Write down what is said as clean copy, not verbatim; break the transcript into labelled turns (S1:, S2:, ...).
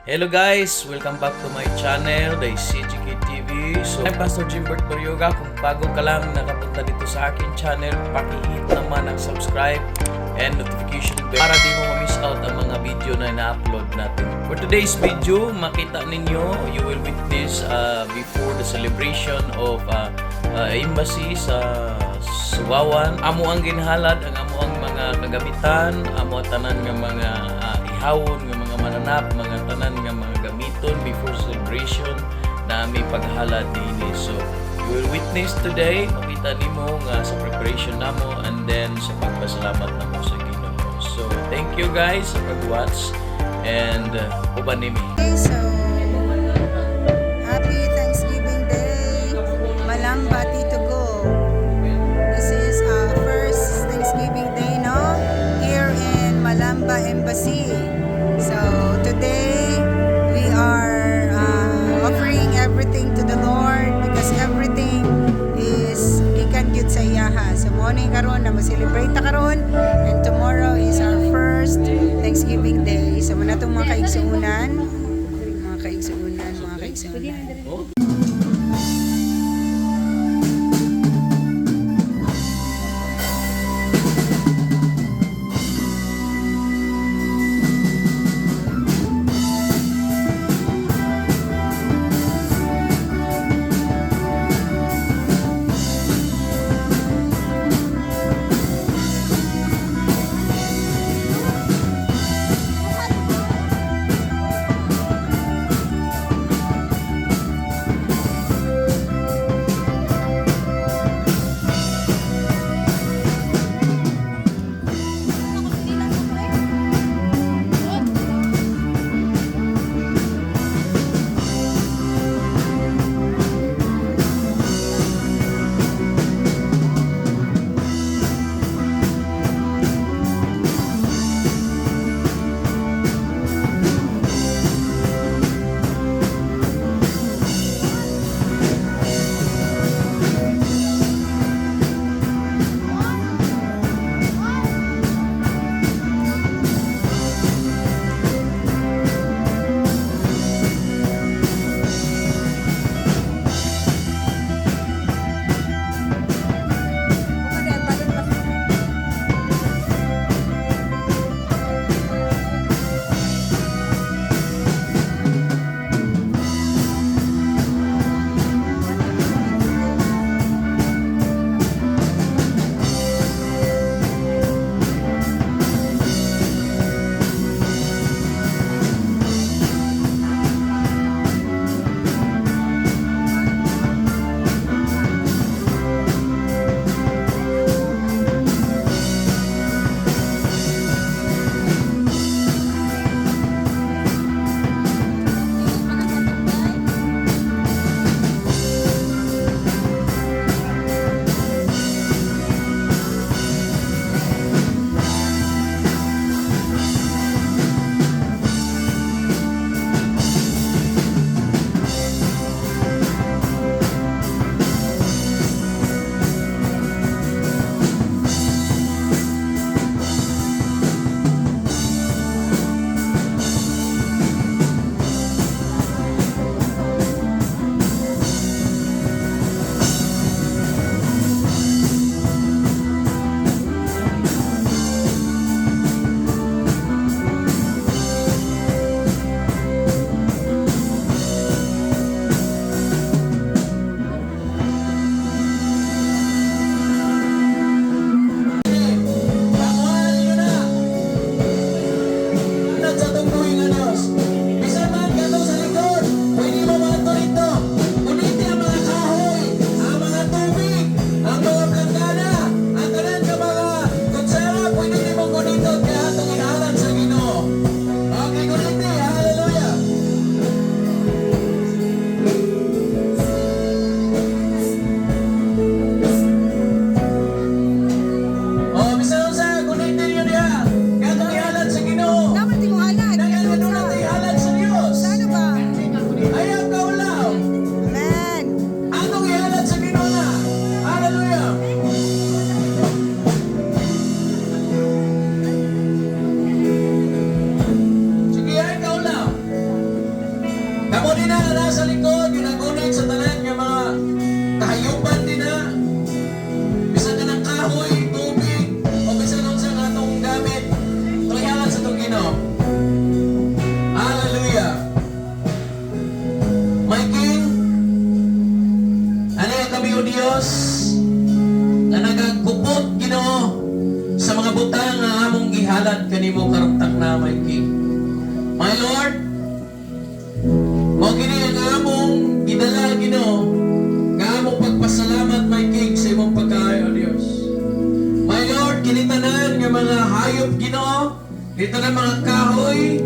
S1: Hello guys! Welcome back to my channel, the CGK TV. So, I'm Pastor Jimbert Baryoga. Kung bago ka lang nakapunta dito sa akin channel, paki-hit naman ang subscribe and notification bell para di mo ma-miss out ang mga video na ina-upload natin. For today's video, makita ninyo, you will witness before the celebration of embassy sa Suawan. Amo ang ginhalad, ang amo ang mga kagamitan, amo ang tanan nga mga ihawon nga mga mananap, mga tanan nga mga gamiton before celebration na may paghalad niini. So, you will witness today, makita nimo nga sa preparation namo and then sa pagpasalamat namo sa Ginoo. So, thank you guys sa pag-watch and uban nimi.
S2: Okay, so happy Thanksgiving Day, Malamba Tito Go. This is our first Thanksgiving Day, no? Here in Malamba Embassy. So today we are offering everything to the Lord because everything is gikan gyud sa iyaha. So morning karon na mo-celebrate ta karon and tomorrow is our first Thanksgiving Day. So mao na tong mga kaigsuunan, mga kaigsuunan, mga kaigsuunan.
S1: din na nasa likod, yung nagunit sa tanan nga mga kahayupan din na. Bisan ka ng kahoy, tubig, o bisan unsa nga atong gamit, tulihalan sa itong Ginoo. Hallelujah. My King, ano kami, O Dios, nga nagagupot, Ginoo, sa mga butang nga among gihalad kanimo karong na, my King. My Lord, mao kini ang among gidala, Ginoo, nga among pagpasalamat, my King, sa imong pagkaayo, O Dios. My Lord, kini tanan nga mga hayop, Ginoo, kini tanan mga kahoy,